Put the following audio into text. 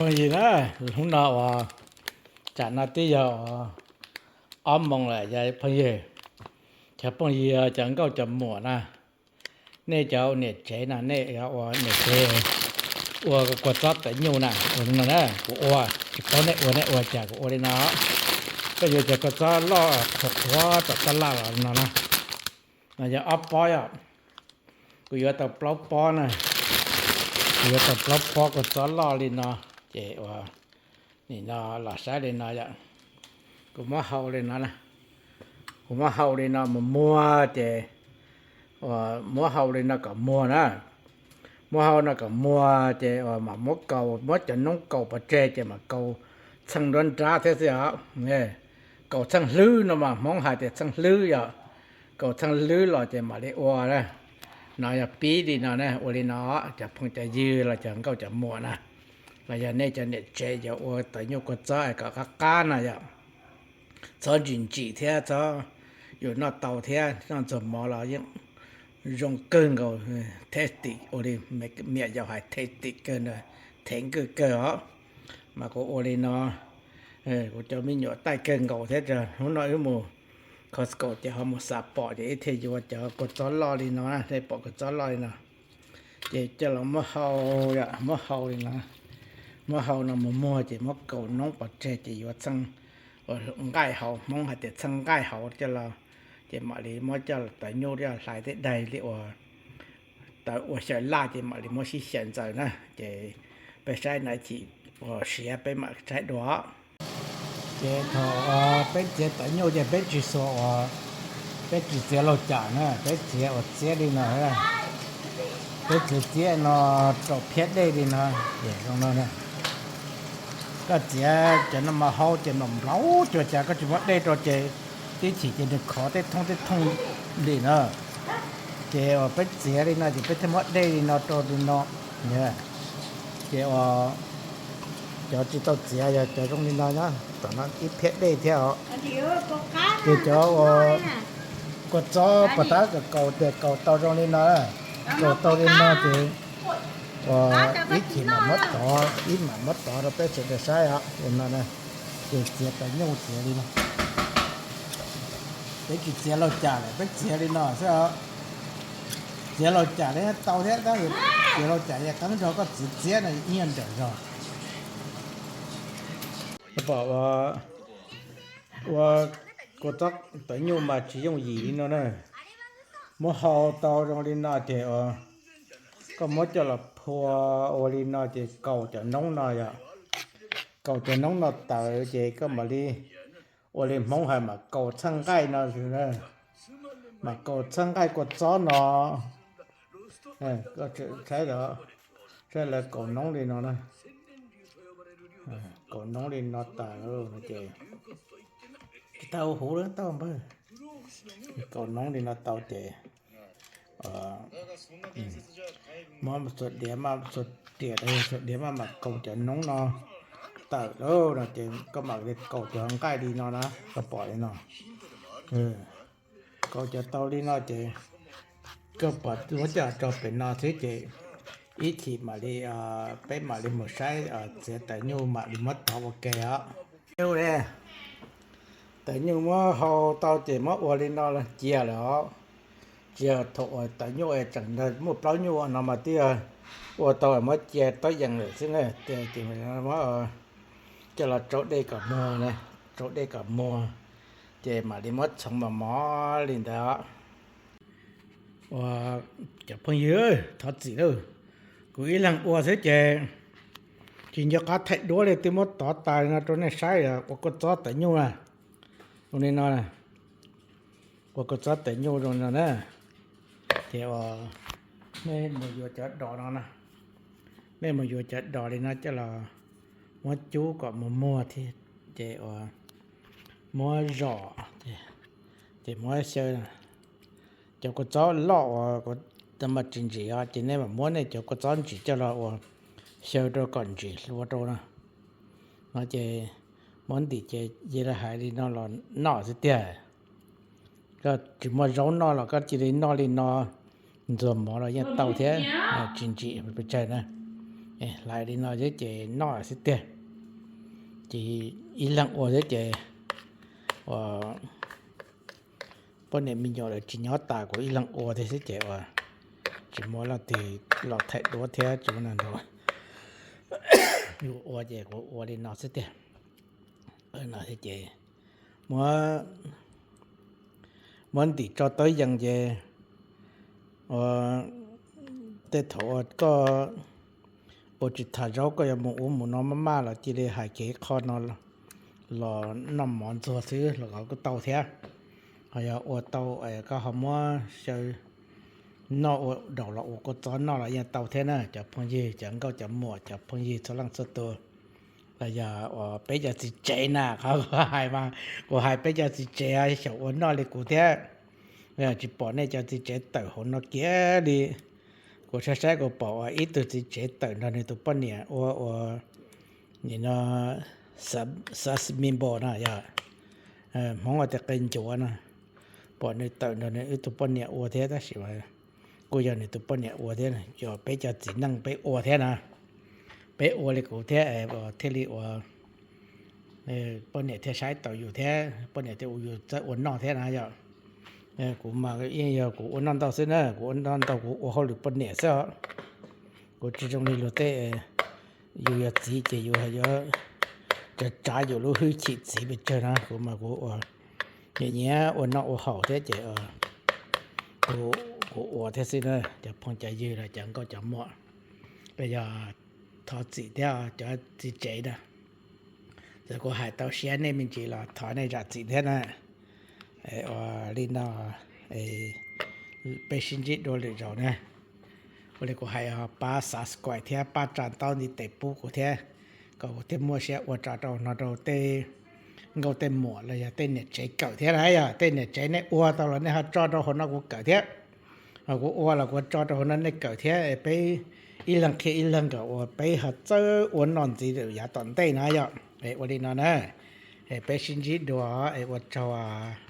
Phooj ywg na, hnub no uas tsam no twb yog ob moos lawm yog phooj ywg, cov phooj ywg cov nkauj cov muam na, nej cov niam tsev no nej ua niam tsev ua kua txob tawv nyuj na, ua li no na, kuv ua tsis paub nej ua, nej ua cas kuv ua li no. Koj yuav cov kua txob loj qhuav qhuav tom tab laj los li no na, no yog ob pob yom, kuv yuav tau plaub pob na, kuv yuav tau plaub pob kua txob loj li no, ces ua nim no los saib li no yom, kuv muab hau li no, kuv muab hau li no mus muag ces, muab hau li no kom muag na, muab hau no kom muag ces uas mam muab kaus, muab cov noob kaus pov tseg ces mam kaus txheej nruab nrab thiab xwb os. Kaus txheej hlwb no mas Hmoob hais tias txheej hlwb yom, kaus txheej hlwb los ces mam li ua na. No yog pib li no na, ua li no, cov phooj cov ywg los cov nkauj cov muam na, los yog nej cov niam tsev yuav ua tawv nyuj kua txob es kom qab qab no yom, txhob ntsim ntsim thiab txhob, yus noj tau thiab noj ntxuag mov los yeej zoo kawg nkaus, tasty, ua li miam yaus hais tasty kawg na, thev nkawj kawg os. Mas kuv ua li no, kuv cov me nyuam taij kawg nkaus thiab, hnub no wb mus Costco ces ho mus xam pom ces ib thiaj yuav cov kua txob loj li no, nej pom kua txob loj li no. Ces coj los muab hau, muab hau li no, muab hau no mus muag ces muab kaus noob pov tseg ces yuav txheej nqaij hauv, Hmoob hais tias txheej nqaij hauv coj los, ces mam li muab coj tawv nyuj coj hlais tej daig li uas tawv ua xyaw laj ces mam li muab sib xyaw ntxaws na. Ces peb saib no chim uas siav peb mam saib dua. Ces thaum peb txiav tawv nyuj ces peb tsis xuas uas, peb tsis txiav laug cam na, peb txiav uas txiab li no, peb txiav txiab no rau phiab dej li no, ces zoo no. Koj txiav cov no mas hau ces nplaum nplaum cuag cas koj tsis muab dej rau ces tib chim ces nws khov tej thooj tej thooj li na. Ces uas peb txiav li no ces peb thiaj muab dej li no rau li no. Ces uas cov tsis tau txiav yog cov zoo li no na, tom no ib phiab dej thiab os. Ces cov uas kua txob puas tab kaus, kaus tias kaus tau zoo li no, kaus tau li no ces uas ib chim mam muab tov, ib mam muab tov rau peb sawv daws saib os. Li no na, ces txiav tawv nyuj txiav li no. Peb tsis txiav laug cam lawm, peb txiav li no xwb os. Txiav laug cam li tau thiab, tab sis txiav laug cam yog qeeb zog, koj txiav txiab no ib nyuag nrawm zog. Pom ua kua txob tawv nyuj mas tsis yooj yim li no na. Muab hau tau zoo li no ces uas koj muab coj los phua ua li no ces kaus cov noob no yom, kaus cov noob no tawv ces koj mam li, ua li Hmoob hais mas kaus txheej nqaij no, mam kaus txheej nqaij kua txob no. Koj saib, saib lawv kaus noob li no na, kaus noob li no tas lawm no ces tsis tau huv lawm tau npawg. Kaus noob li no tau ces muab xuas diav, xuas riam, xuas diav mas mam kaus cov noob no tawm lawm no ces koj mam li kaus cov nqaij li no na, koj pom li no. Kaus cov tau li no ces koj pom muab coj tso pem no xwb ces ib chim mam li, peb mam li mus saib txiav tawv nyuj mam li muab tov ua ke os. Nyuj ne, tawv nyuj muab hau tau ces muab ua li no cia lawm os. Tsis yog thaum uas tawv nyuj es tseem muaj plaub nyuj no mas twb yog ua tau muab cia tob yees lawm xwb na. Ces muab coj los tsau dej kom muag, tsau dej kom muag ces mam li muab txhoov mos mos li ntawd. Ua cov phooj ywg, thov txim lauj, kuv ib leeg ua xwb ces tsis nco qab thaij duab li, twb muab tov tas li no rau nej saib, ua kua txob tawv nyuj na, ua li no, ua kua txob tawv nyuj zoo li no na. Ces nej mus yuav cov dos no na, nej mus yuav cov dos li no coj los muab cub kom muag muag thiab, ces muab zom, ces muab xyaw cov kua txob loj uas mas tsis ntsim os, ces nej mam muab nej cov kua txob ntsim coj los ua xyaw rau kom ntsim hlua rau no. No ces muab ntim ces cia li hais li no los noj xwb tiag. Koj tsis muaj zaub noj los koj cia li noj li no, ntxuag mov los yeej tau thiab, tsis ntsim pes tsawg na. Hlais li no xwb ces noj xwb tiag. Ces ib leeg ua xwb ces ua poj niam me nyuam lawv tsis nyob tas, kuv ib leeg ua thiab xwb ces ua tsis muaj leej twg los thaij duab thiab tsis muaj neeg nrog yus ua ces kuv ua li no xwb tiag. No thiab ces muab, muab ntim tso tawb yees ces ua tej thaum ua koj ua tsis tham zaub koj yuav mus ub mus no maj maj los cia li hais kev qho no los noj mov ntxuag xwb los kuj tau thiab. Ho yog ua tau koj ho muab xyaw noj ua daus los ua kua txob noj los yeej tau thiab na cov phooj ywg, cov nkauj cov muam, cov phooj ywg txhua leej txhua tus. Los yog uas peb cov txiv tsev na, qhov kuv hais mas kuv hais peb cov txiv tsev xyaum ua noj li kuv thiab. Tsis pom nej cov txiv tsev tawm hauv no kiag li. Kuv saib saib kuv pom uas ib tug txiv tsev tawm nrog nws tus poj niam ua ua nim no sashimi bowl no yog Hmoob ua tias qe ncuav no. Pom nws tawm nrog nws ib tug poj niam ua thiab tab sis kuj yog nws tus poj niam ua thiab, yog peb cov txiv neej peb ua thiab na. Peb ua li kuv thiab thiaj li ua poj niam thiaj saib tau yus thiab poj niam thiaj ua yus txawj ua noj thiab na yom. Kuv mas yeej yog kuv ua noj ntau xwb na, kuv ua noj ntau kuv ua hauj lwm poj niam xwb os. Kuv tsis zoo li luag tej, yus yog txiv ces yus yuav tsav tsav yus lub hwj chim txiv pes tsawg na, kuv mas kuv ua nyiam nyiam ua noj ua haus thiab ces kuv ua thiab xwb na cov phooj cov ywg los cov nkauj cov muam. Los yog thov txim thiab cov txiv tsev na, txawm kuv hais tau siab nej me ntsis los thov nej zam txim thiab na. Ua li no, peb sib ntsib dua lwm zaus na. Ua li kuv hais pab subscribe thiab pab tsa ntaub ntiv tes pub kuv thiab, kom kuv thiaj muaj siab ua tso rau no rau tej nkauj tej muam los yog tej niam tsev kawm thiab na. Yog tej niam tsev nej ua tau los nej ho tso rau hauv no kuv kawm thiab. Kuv ua los kuv tso rau hauv no nej kawm thiab, peb ib leeg qhia ib leeg kom ua peb ho txawj ua noj ntxiv yav tom ntej na yom. Ua li no na, peb sib ntsib dua, ua tsaug.